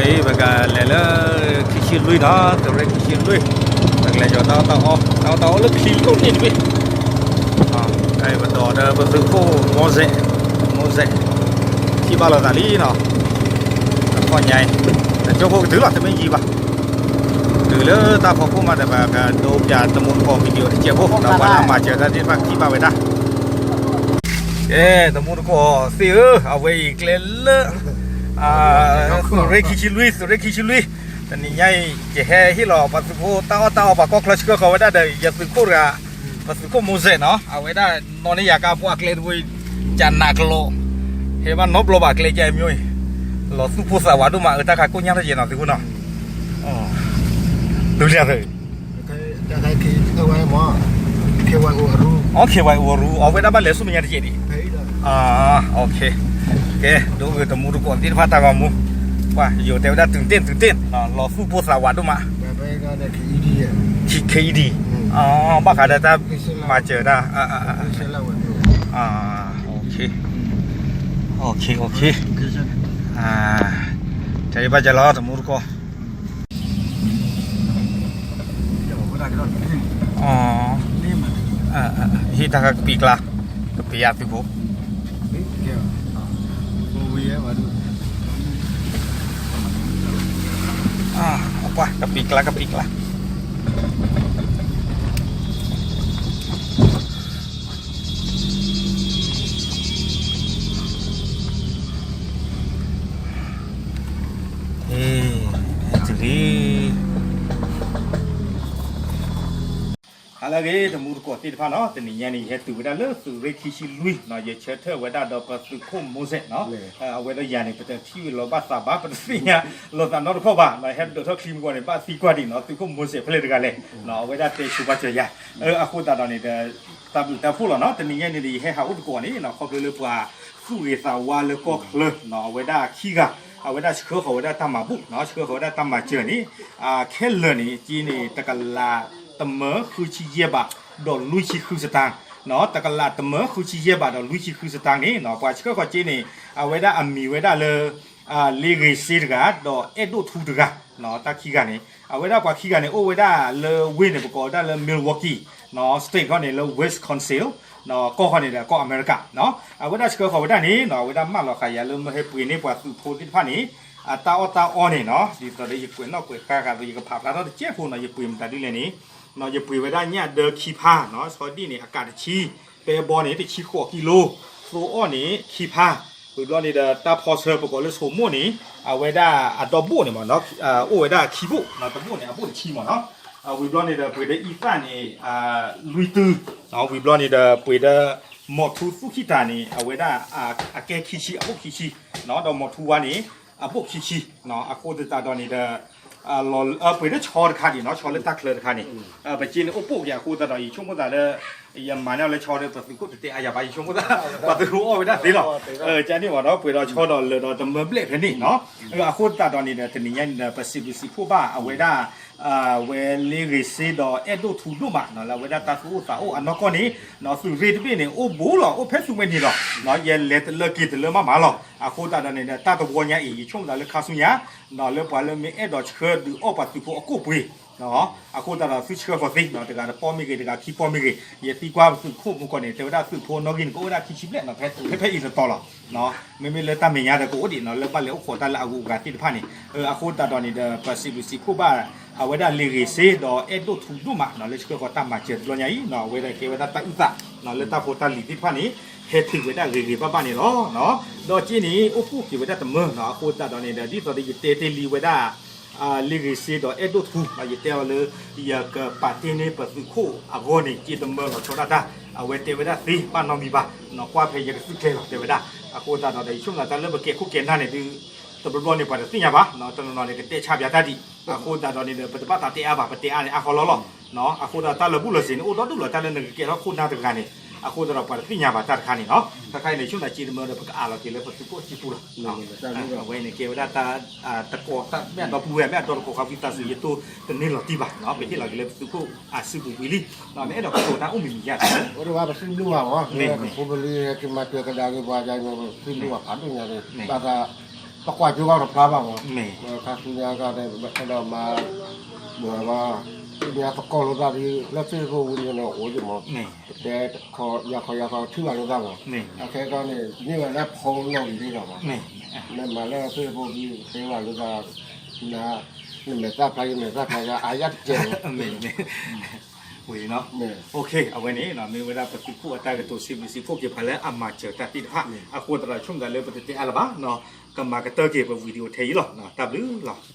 ပကလဲၤလၢ ခံဆံလွံၢ်နီၤ, သုးရ့ၣ်ခံဆံလွံၢ်, ပကလဲၤကီၤတၢ်အီၣ်တၢ်အီ, တၢ်အီၣ်တၢ်အီလၢခံလီၢ်န့ၣ်တဘ့ၣ်, ပဒိးဒီးပသုးခိၣ်မိစဲး, မိစဲး, ထံၣ်ဘၣ်လိာ်သးလံနီၤ, အခီၣ်ညါအံၤ, တကၠိဖိကတုၤလီၤ တမ့ၢ်ယံၤဘၣ်, တုၤလၢတၢ်ဖီခိၣ်မး တဘၣ်ကဒိးပၠးတမူတကိး video တစဲးဖိ, ဒီးပှၤလၢအမၤစၢၤတၢ်သ့ၣ်တဖၣ်ကထံၣ်ဘၣ်ဝဲဒၣ် ကဲ တမူတကိးသ့ၣ်ဧၢ, အဝဲအံၤကျဲလၢ သုးရ့ၣ်ခံဆံလွံၢ်, သုးရ့ၣ်ခံဆံလွံၢ်, တနံၤညါအံၤ ယဟဲဟ့ၣ်လီၤပှၤသုးဖိတၢ်အီၣ်တၢ်အီ, ပှၤကီၢ်ချၢဆှၢဃီၤဝဲဒၣ်ဒီး ယသုးခိၣ်တဂၤ, ပသုးခိၣ်မိစဲးနီၤ, အဝဲဒၣ်နီၣ်န့ၢ်ယၤကါဖိအကျဲတဘိအံၤ, ကနးကလီၤ, ဟဲဘၣ်နီတဘျီဘၣ်အကျဲကါအံၤမ့ၢ်အံၤ, လီၤသူၣ်ပိၢ်သးဝးဒိၣ်မး, အတၢ်ခါကိၣ်ညါထီၣ်ကဲနီၤ သုးခိၣ်နီၤ, ဒုးလၢ အဝဲမ့ၢ် K Y O အရူ, အဝဲဒၣ်ဘၣ်လဲၤဆူမဲာ်ညါတကဲးဒံး, ကဲ ဒိးဂ့ၤတမူတကိးသ့ၣ်တဖၣ်တၢ်ဂီၤမူ, ပှၤယိၤတဲဝဲဒၣ် တုၤတ့ၢ်တုၤတ့ၢ်, လီၤသူၣ်ပိၢ်သးဝးဒိၣ်မး, K E D, ဘၣ်ဃးဒီးတၢ်မၤစၢၤတၢ် တၢ်ဘၣ်ကလီ တမူတကိး ဟ့ၣ်တၢ်ကပံာ်ကျါ, ကပံာ်ယသုးဖိ, ပှၤကပံာ်ကျါ ကပံာ်ကျါ ဟဲတုၤလံ, ဟါလၢအဂ့ၤ တမူတကိးသ့ၣ်တဖၣ်နီၤ, တနံၤညါန့ၣ် ယဟဲတုၤဝဲဒၣ်လၢသုးရ့ၣ်ခံဆံလွံၢ်နီၤ, ယဆၢထၢၣ်ဝဲဒၣ်ဒီးပသုးခိၣ်မိစဲးနီၤ, အဝဲဒီးယၤန့ၣ် ပတထံၣ်လိာ်ဘၣ်သးဘၣ်, ပတသ့ၣ်ညါလိာ်သးနီတခီၣ်ဘၣ်, ဟဲဒိးထီၣ်ချံမူကီၢ်န့ၣ် ဘၣ်သံကွၢ်ဒံးနီၤ, သုးခိၣ်မိစဲးဖဲလဲၣ်တဂၤလဲၣ်, အဝဲဒၣ်တဲဆိပာ်စၢၤယၤ, အဃိသတးဒီးန့ၣ်ဒီး တၢ်ဘျုးတၢ်ဖှိၣ်လီၤနီၤ, တနံၤညါန့ၣ်ဒီး ယဟဲဟးအိၣ်သကိးန့ၣ် ခီဖျိလၢပှၤသူၣ်ဂ့ၤသးဝါလၢကီၢ်ချၢနီၤ, အဝဲဒၣ်ခံဂၤ, အဝဲဒၣ်ဆှၢဃီၤဝဲဒၣ်တၢ်မၤဘူၣ်နီၤ, ဆှၢဃီၤဝဲဒၣ်တၢ်မၤစၢၤန့ၣ်, ခဲလၢာ်န့ၣ် က့န့ၣ် တကလးတမၢဃုဆံယဲၢ်ဘး ဒီးလွံၢ်ဆံဃုစတၢၣ်, တကလးတမၢဃုဆံယဲၢ်ဘး ဒီးလွံၢ်ဆံဃုစတၢၣ်န့ၣ်နီၤ, ပှၤဆှၢဃီၤက့န့ၣ် အဝဲဒၣ်အမံၤဝဲဒၣ်လၢ လ့ဂ့ၤစ့တဂၤ ဒီးအဲၣ်ဒိၣ်ထူတဂၤ, တၢ်ခံဂၤန့ၣ် အဝဲဒၣ်ပှၤခံဂၤန့ၣ် အိၣ်ဝဲဒၣ်လၢဝ့ၢ်န့ၣ် ပကိးဝဲဒၣ်လၢ Milwaukee, state ခီန့ၣ်လၢ Wisconsin, ကီၢ်ခီန့ၣ်ဒီးကီၢ်အမဲရကၤ, အဝဲဒၣ်ဆှၢဃီၤဝဲဒၣ်န့ၣ်နီၤ, အဝဲဒၣ်မၢလီၤဃာ်ယၤလၢမ့ၢ်ဟဲပှ့ၤန့ၢ်ပှၤသုးဖိသ့ၣ်တဖၣ်န့ၣ် အတၢ်အီၣ်တၢ်အီန့ၣ်နီၤ, ဒ်သိးဒီးယကွဲးနီၣ်ကွဲးဃါဃာ်သိး ယကဖးဖျါထီၣ်တစဲးဖိနီၤ, ယပှ့ၤမတၤဒ်လဲၣ်န့ၣ်, ယပှ့ၤဝဲဒၣ်ညၣ်ဒၢခံဖၣ်နီၤ, ဆီဒံၣ်န့ၣ် အကးတဆံ, ပဲဘီန့ၣ် တဆံဃိးကံလိ, သိအီၣ်န့ၣ် ခံဖၣ်, ဝံၤဘျီန့ၣ်ဒီး တၢ်ဖီဆၢပကိးလၢဆိမိၣ်န့ၣ် အဝဲဒၣ်အဒီဘိၣ်န့ၣ်မ့ၢ်နီၤ, အိၣ်ဝဲဒၣ်ခံဘိၣ်, တဘိၣ်န့ၣ် အဘိၣ်တဆံမ့ၢ်နီၤ, ဝံၤဘျီန့ၣ်ဒီး ပှ့ၤဒီးအံသၣ်န့ၣ် လွံၢ်တု, ဝံၤဘျီန့ၣ်ဒီး ပှ့ၤဒီးမီၢ်ထူသူၣ်ခံတၤန့ၣ် အဝဲဒၣ်အကဲခံဆံ အဘိၣ်ခံဆံ, ဒီးမီၢ်ထူဝါန့ၣ် အဘိၣ်ခံဆံ, အဃိသတးဒီးန့ၣ်ဒီး ပှ့ၤဒီးဆီတခါဒံးနီၤ, ဆီလၢတၢ်ချၢတခါန့ၣ်, ပစ့န့ၣ်အိၣ်ပိၣ်က့ၤ အဃိသတးဒီး ယဆိကမိၣ်သးလၢ ယမၤန့ၢ်အီၤလၢဆီဒီး ပသုးခိၣ်တတဲအါယၤဘၣ်, ယဆိကမိၣ်သး ပှၤသုးခိၣ်အီၣ်ဝဲဒၣ်သ့လီၤ, ကန့ၣ်မ့ၢ်နီၤ, ပှ့ၤဒီးဆီဒီးလၢာ်ဒီးတမၢဘျဲၣ်ဖဲန့ၣ်နီၤ, အဃိသတးဒီးန့ၣ်ဒီး တနံၤညါန့ၣ်ဒီး ပစံးဘျုးစံးဖှိၣ်ဘၣ် အဝဲဒၣ် ဝဲလ့ဂ့ၤစ့ဒီးအဲၣ်ဒိၣ်ထူဒိၣ်မးနီၤ, လၢအဝဲဒၣ်တၢ်သူၣ်အိၣ်သးအိၣ်အနီၢ်ကီၢ်န့ၣ် သုးရ့ၣ်တဘ့ၣ်န့ၣ် အိၣ်ဘူးလီၤ အိၣ်ဖဲသူမှဲန့ၣ်လီၤ, ယလဲၤတလၢက့ၤတလၢမးမးလီၤ, အဃိသတးဒီးန့ၣ်ဒီး တၢ်တဝီညါအံၤ ယဆိကမိၣ်သးလၢခါဆူညါ လၢပှၤလၢမ့ၢ်အဲၣ်ဒိးဆှၢဒုးအီၣ်ပှၤသုးဖိအကိၣ်ပှ့ၤ အဃိသတးဒီးသုဆှၢဃီၤသ့, တဂၤတပီၢ်မ့ၢ်ဂ့ၤ တဂၤခံပီၢ်မ့ၢ်ဂ့ၤ, ယသံကွၢ်သုးခိၣ်မူကီၢ်န့ၣ် တဲဝဲဒၣ်သုးဖိနီၣ်ဂံၢ်န့ၣ် ကအိၣ်ဝဲဒၣ်ခံဆံဘျဲၣ်နီၤ, ဖဲဖဲအံၤတတီၤလီၤ, မ့မ့ၢ်လၢတၢ်မဲာ်ညါဒီးကအိၣ်ဒံးနီၤ, လၢဘၣ်လဲၤအိၣ်ခိးတၢ်လၢအဂုၤအဂၤသ့ၣ်တဖၣ်န့ၣ်, အဃိသတးဒီးန့ၣ်ဒီး ပစံးဘျုးစံးဖှိၣ်ဘၣ် အဝဲဒၣ်လ့ဂ့ၤစ့ဒီးအဲၣ်ဒိၣ်ထူဒိၣ်မးနီၤ, လၢဆှၢဃီၤတၢ်မၤစၢၤတဘျီညါအံၤနီၤ, အဝဲဒၣ်ကဲဝဲဒၣ်တၢ်အုၣ်သးနီၤ, လၢတၢ်ဖိတၢ်လံၤသ့ၣ်တဖၣ်န့ၣ် ဟဲထုးဝဲဒၣ်ဂ့ၤဂ့ၤဘၣ်ဘၣ်န့ၣ်လီၤ. ဒီးက့န့ၣ် အိၣ်ပူၤက့ၤဝဲဒၣ်တမၢနီၤ, အဃိသတးဒီးန့ၣ်ဒီး ဒ်သိးဒီးယတဲတ့ၢ်လံဝဲဒၣ် လ့ဂ့ၤစ့ဒီးအဲၣ်ဒိၣ်ထူနီၤ, ယတဲအီၤလၢ ယကပာ်တ့ၢ်န့ၢ်ပသုးခိၣ်အဂီၢ်န့ၣ် က့တမၢလီၤဆီဒၣ်တၢ်, အဝဲတဲဝဲဒၣ်သ့ဘၣ်နီတမံၤဘၣ်နီၤ, ကွၢ်ဖဲယကသုၣ်ကျဲလီၤ တဲဝဲဒၣ်, အဃိသတးဒီး ယဆိကမိၣ်သးတၢ်လၢပကဲခိၣ်ကဲနၢ်န့ၣ်ဒုး တဘျီဘျီန့ၣ် ပှၤတသ့ၣ်ညါဘၣ်, တနီၤနီၤန့ၣ် ကတဲဆါပၠးတၢ်ဒံး, အဃိသတးဒီးန့ၣ်ဒီး ပတဘၣ်သးတဲအါဘၣ်, ပတဲအါန့ၣ် အါဃီလီၤလီၤ. အဃိသတးတၢ်လၢာ်ဘူၣ်လၢာ်စ့ၤန့ၣ် အိၣ်ဒီဒူၣ်လီၤ, တၢ်လၢနကကဲထီၣ်ခိၣ်နၢ်တဂၤန့ၣ်, အဃိသတးဒီးပှၤတသ့ၣ်ညါဘၣ်တၢ်တခါန့ၣ်နီၤ, တခါအံၤန့ၣ် ဆိကမိၣ်သးက့တမၢဒီး ပကအးလီၤက့ၤလၢပသုးခိၣ်အစုပူၤလီၤ. အဝဲန့ၣ်ကဲဝဲဒၣ်တၢ်တကိး တၢ်မ့ၢ်အဒီပုၢ်ဝဲၢ် မ့ၢ်အဒီတကိးဃီ ဝံသးစူၤ ယတိၢ်တန့ၢ်လီၤတံၢ်ဘၣ်နီၤ, ပဟ့ၣ်လီၤက့ၤလၢပသုးခိၣ်အစုပူၤဝံၤလံ, မ့ၢ်အဲၣ်ဒိးကတိၤတၢ်အိၣ်မံၤမံၤယါ, အိၣ်ဒံးဘၣ် ပစံးဘျုးဘၣ်မး, မ့ၢ် ပဖိပလံၤ ကမၤစၢၤကဒါက့ၤပှၤယါန့ၣ် ပစံးဘျုးဘၣ်ဖးဒိၣ်ညါန့ၣ်, ဘၣ်သး တကွၢ်ကၠိဘၣ်တဖျါဘၣ်မး, ခါဆူညါကဒီး အဲၣ်ဒိးမၤ ဘၣ်ဘၣ် ညါသကိးလိာ်သးဒ်လၢ Facebook ဝံၤန့ၣ်အိၣ်ဒံးမး, ပတဲ ယၤခီယၤသီထံၣ်ဘၣ်လိာ်သးမး, အခဲကီန့ၣ် န့ၢ်ဝဲလၢဖိနီၣ်ဂံၢ်ဒ်သိးမး, နမၤလၢ Facebook ဒ်သ့ဘၣ်လိာ်သး န နမဲာ်သၣ်ဖျါယမဲာ်သၣ်ဖျါယၤ အါယၤတကဲးလီၤ, ဝံၤနီၤ, အဝဲန့ၣ် မ့ၢ်ဝဲဒၣ်ပသုးခိၣ်အတၢ်ကတိၤစံးဘျုးစံးဖှိၣ်က့ၤဖးလၢအမၤစၢၤတၢ်သ့ၣ်တဖၣ်, အဃိသတးဒီးဆိကမိၣ်သးလၢပတတဲအါလၢၤဘၣ်, ကမၤကတၢၢ်က့ၤပ video ထဲအံၤလီၤ, တၢ်ဘျုးလီၤ.